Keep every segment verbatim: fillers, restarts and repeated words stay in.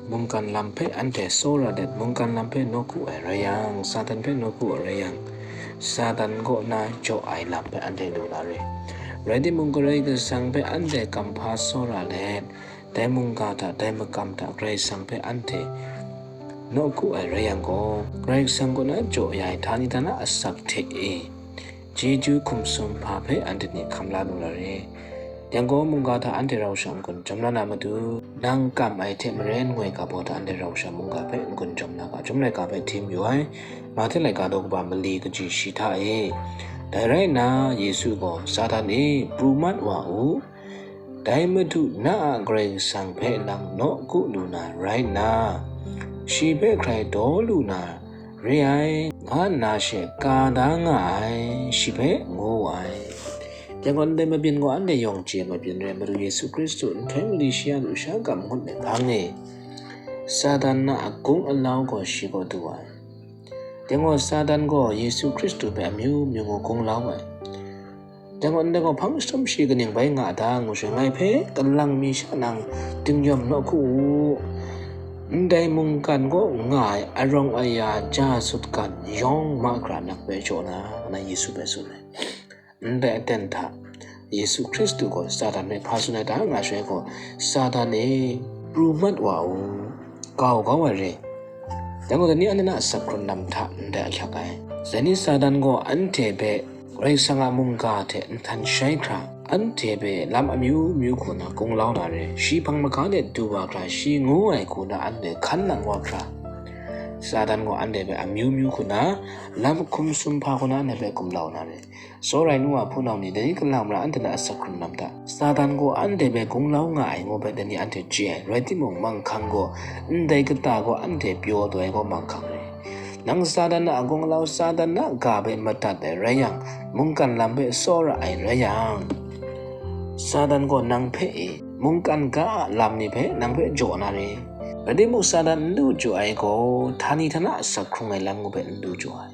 Mungkan lam hpe anhte tsawra let, mungkan lam hpe nawku ai rai yang, Satan hpe nawku ai rai yang, Satan kaw na jaw ai lam hpe anhte lu na re. Rai timung, Karai Kasang hpe anhte kamhpa tsawra let, dai mungga hta, dai makam hta Karai Kasang hpe anhte nawku ai rai yang gaw, Karai Kasang kaw na jaw ya ai htani htana asak hte e, chyeju hkum sumhpa hpe anhte ni hkam la lu na re. Yang gaw, mungga hta anhte rau sha n-gun jawm la na matu, nang kam ai hte maren ngoi ga baw hta anhte rau sha mungga hpe n-gun jawm la ga, Chyum laika hpe hti mayu ai, Mahte laika daw kaba mali kaji shi hta e. Dai rai nna, Yesu gaw, Satan e, pru mat wa u, dai Madu na a Karai Kasang hpe nang nawku lu na rai nna, shi hpe hkrai daw lu na re ai, nga nna she ka da nga ai, shi hpe ngu wu ai. Dai gaw, ndai mabyin gaw anhte yawng chye mabyin rai, Madu Yesu Hkristu nhtoi mali shi a lusha gam ngut ai hpang e, Satan na agung alau gaw shi kaw du ai. Dai gaw, Satan gaw Yesu Hkristu hpe amyu myu ngu gunglau ai. Dai gaw, ndai gaw hpang jahtum shi kaning bai nga ta ngu sha, ngai hpe kalang mi sha nang dingyawm nawku u. Ndai mungkan kaw nga ai arawng aya ja sutgan yawng mahkra nang hpe jaw na, ngu na Yesu hpe tsun ai. Ndai aten hta Yesu Hkristu gaw Satan hpe hpa tsun ai ta nga shaloi gaw, Satan e, pru mat wa u, kau kau ai re. Dai gaw, dai ni anhte na asak hkrun lam hta ndai ahkyak ai. Dai ni Satan gaw anhte hpe Karai Kasang a mungga hte nhtan shai hkra, anhte hpe lam amyu myu hku na gunglau na re. Shi hpang mahka de du wa hkra, shi ngu ai hku na anhte hkan nang wa hkra, Satan gaw anhte hpe amyu myu hku na lam hkum sumhpa hku na anhte hpe gumlau na re. Tsawra ai nu wa hpunau ni, dai ni kalang mara anhte na asak hkrun lam hta, Satan gaw anhte hpe gunglau nga ai ngu hpe dai ni anhte chye ai, rai timung, manghkang gaw ndai kata gaw anhte pyaw taw ai gaw manghkang re. Nang Satan na agung alau, Satan na ga hpe madat ai rai yang, mungkan lam hpe tsawra ai rai yang, Satan gaw nang hpe e, mungkan ga a lam ni hpe nang hpe jaw na re. Rai timung, Satan n du jaw ai gaw, htani htana asak hkrung ai lam ngu hpe n du jaw ai.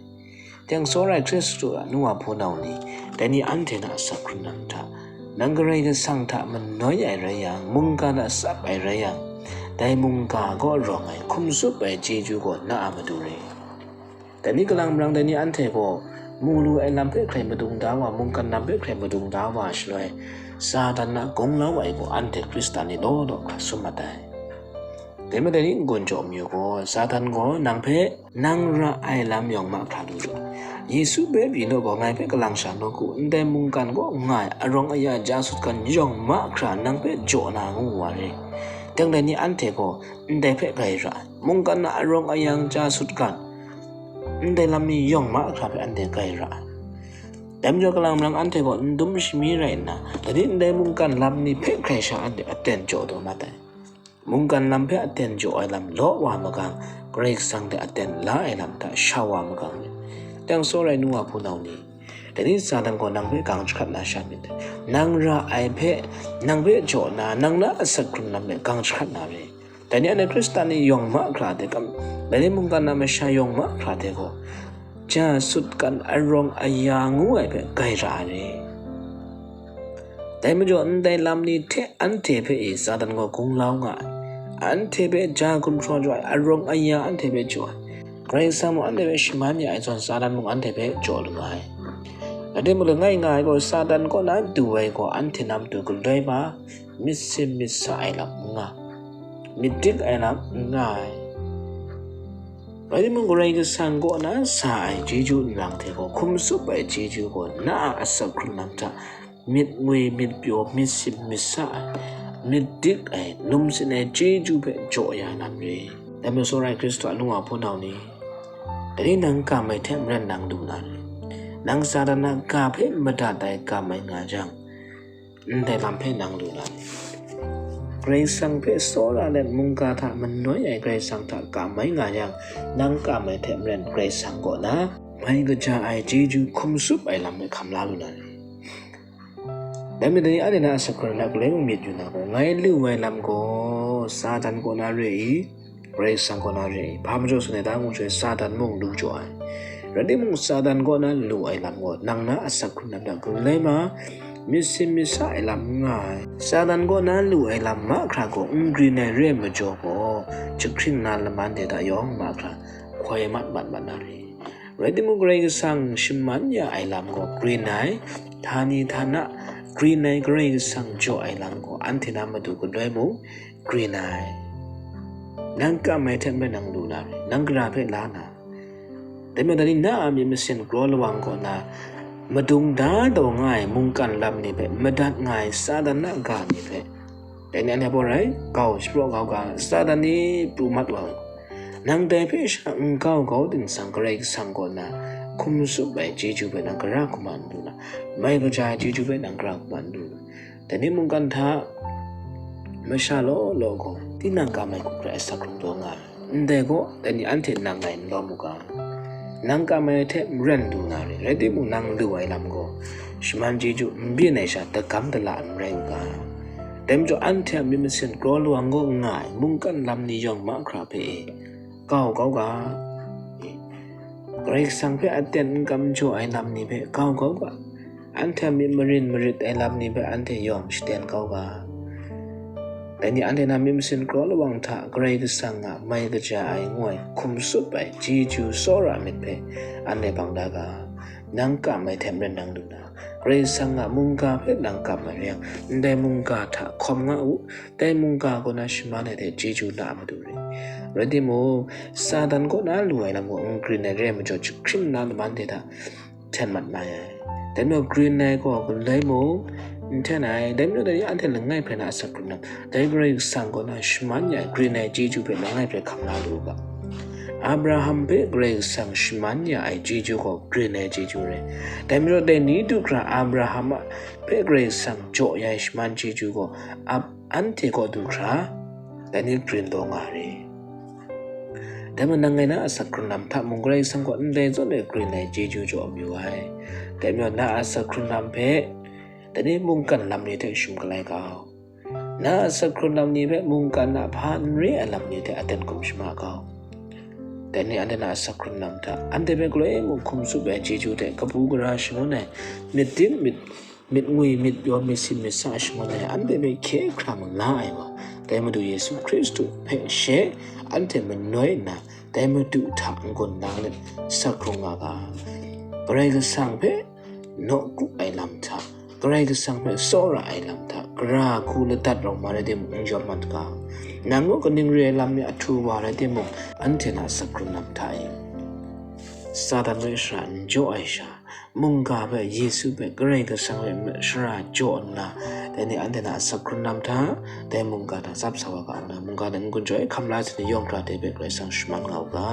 Teng tsawra ai Hkristu a nu wa hpunau ni, dai ni anhte na asak hkrun lam hta, nang Karai Kasang hta manoi ai rai yang, mungga hta tsap ai rai yang, dai mungga kaw rawng ai hkum tsup ai chyeju gaw na a matu re. Dai ni kalang marang dai ni anhte gaw mu lu ai lam hpe hkrai madung da wa, mungkan lam hpe hkrai madung da wa shaloi, Satan na gunglau ai gaw anhte Hkristan ni law law hkra sum mat ai. Dai majaw ni n-gun jaw mayu gaw, Satan gaw nang hpe nang ra ai lam yawng mahkra du jaw ai. Yesu hpe pyi naw gaw, ngai hpe kalang sha nawku, ndai mungkan kaw nga ai arawng aya ja sutgan yawng mahkra nang hpe jaw na ngu wa re. Dang dai ni anhte gaw ndai hpe grai ra ai, mungkan na arawng ayang ja sutgan, ndai lam ni yawng mahkra hpe anhte grai ra ai. Dai majaw kalang marang anhte gaw n dum shami rai nna, dai ni ndai mungkan lam ni hpe hkrai sha anhte aten jaw taw mat ai. Mungkan lam hpe aten jaw ai lam law wa magang, Karai Kasang hte aten la ai lam hta sha wa magang rit. Teng tsawra ai nu wa hpunau ni, dai ni Satan gaw nang hpe gang jahkrat na sha myit dai. Nang ra ai hpe, nang hpe jaw na, nang na asak hkrung lam hpe gang jahkrat na re. Dai ni anhte Hkristan ni yawng mahkra hte kam, dai ni mungkan na masha yawng mahkra hte gaw, ja sutgan arawng aya ngu ai hpe grai ra ai re. Dai majaw, ndai lam ni hte anhte hpe e Satan gaw gunglau nga ai. Anhte hpe ja gumhpraw jaw ai, arawng aya anhte hpe jaw ai. Karai Kasang mung anhte hpe shaman ya ai zawn, Satan mung anhte hpe jaw lu ai. Rai timung, langai nga ai gaw, Satan kaw na du ai gaw, anhte na matu galoi ma, myit sim myit sa ai lam n nga, myit dik ai lam n nga ai. Rai timung, Karai Kasang kaw na sa ai chyeju nlang hte gaw, hkum tsup ai chyeju gaw, na a asak hkrung lam hta, myit ngwi, myit pyaw, myit sim, myit sa ai, myit dik ai, numsin ai chyeju hpe jaw ya na mare. Dai majaw, tsawra ai Hkristu a nu wa hpunau ni, dai ni nang kam ai hte maren nang lu na re. Nang Satan a ga hpe madat ai kam ai nga jang, ndai lam hpe nang lu na re. Karai Kasang hpe tsawra let mungga hta manoi ai Karai Kasang hta kam ai nga yang, nang kam ai hte maren Karai Kasang kaw na mai kaja ai chyeju hkum tsup ai lam hpe hkam la lu na re. Dai majaw, dai ni anhte na asak hkrung lam hta galoi mung myit yu na gaw, ngai lu ai lam gaw Satan kaw na re i, Karai Kasang kaw na re i, hpa majaw tsun ai ta ngu shaloi, Satan mung lu jaw ai. Rai timung, Satan kaw na lu ai lam gaw, nang na asak hkrung lam hta galoi ma, myit sim myit sa ai lam n nga ai. Satan kaw na lu ai lam mahkra gaw n grin ai re ai majaw gaw, jahkring na laman de hta yawng mahkra hkoi mat mat mat na re. Rai timung, Karai Kasang shaman ya ai lam gaw grin ai, htani htana grin ai, Karai Kasang jaw ai lam gaw anhte na matu galoi mung grin ai. Nang kam ai hte maren nang lu na re, nang gara hpe la na. Dai majaw, dai ni na a myit masin kraw lawang kaw na madung da taw nga ai mungkan lam ni hpe, madat nga ai Satan a ga ni hpe, dai ni anhte gaw rai, kau shapraw kau ga, Satan ni pru mat wa u. Nang dai hpe sha n kau kau ting sang, Karai Kasang kaw na hkum tsup ai chyeju hpe nang gara hkrum n lu na, mai kaja ai chyeju hpe nang gara hkrum n lu na. Dai ni mungkan hta masha law law gaw, tinang kam ai hku hkra asak hkrung taw nga ai. Ndai gaw, dai ni anhte nang ngai n lawm u ga. Nang kam ai hte maren du na re, rai timung, nang lu ai lam gaw shaman chyeju n byin ai sha dagam dala n rai u ga. Dai majaw, anhte a myit masin kraw lawang kaw nga ai mungkan lam ni yawng mahkra hpe e, kau kau ga. Karai Kasang hpe aten n kam jaw ai lam ni hpe kau kau ga. Anhte a myit marin marit ai lam ni hpe anhte yawng shaten kau ga. Dai ni anhte na myit masin kraw lawang hta Karai Kasang a mai kaja ai ngu ai hkum tsup ai chyeju tsawra myit hpe anhte bang da ga. Nang kam ai hte maren nang lu na, Karai Kasang a mungga hpe nang kam ai rai yang, ndai mungga hta hkawm nga u, dai mungga kaw na shaman ai hte chyeju na a matu re. Rai timung, Satan kaw na lu ai lam gaw n grin ai re ai majaw, jahkring na laman de hta hten mat na ai. Dai majaw, grin ai gaw galoi mung n hten ai. Dai majaw, dai ni anhte langai hpe na asak hkrung lam, dai Karai Kasang kaw na shaman ya ai grin ai chyeju hpe langai hpe hkam la lu u ga. Abraham hpe Karai Kasang shaman ya ai chyeju gaw grin ai chyeju re. Dai majaw, dai ni du hkra Abraham a hpe Karai Kasang jaw ya ai shaman chyeju gaw ap anhte kaw du hkra, dai ni grin taw nga re. Dai majaw, nang ngai na asak hkrung lam hta mung Karai Kasang kaw ndai zawn e grin ai chyeju jaw mayu ai. Dai majaw, na asak hkrung lam hpe dai ni mungkan lam ni hte shim galai kau. Na asak hkrung lam ni hpe mungkan a hpa n re ai lam ni hte aten hkum shama kau. Dai ni anhte na asak hkrung lam hta anhte hpe galoi mung hkum tsup ai chyeju hte kabu gara shangun ai, myit dim myit myit ngwi, myit yawn, myit sin myit sa shangun ai, anhte hpe hkye hkrang la ai wa, dai Madu Yesu Hkristu hpe she anhte manoi nna, dai Madu hta n-gun nang let sak hkrung nga ga. Karai Kasang hpe nawku ai lam hta, Karai Kasang hpe tsawra ai lam hta, gara hku ladat rawng ma rai timung, n jawm mat ga. Nang gaw kaning re ai lam ni ahtu wa rai timung, anhte na sak hkrung lam hta e, Satan hpe shara n jaw ai sha, mungga hpe, Yesu hpe, Karai Kasang hpe shara jaw nna, dai ni anhte na asak hkrung lam hta, dai mungga hta tsap sa wa ga nna, mungga hta n-gun jaw ai hkam la ai hte yawng hkra dai hpe Karai Kasang shaman nga u ga.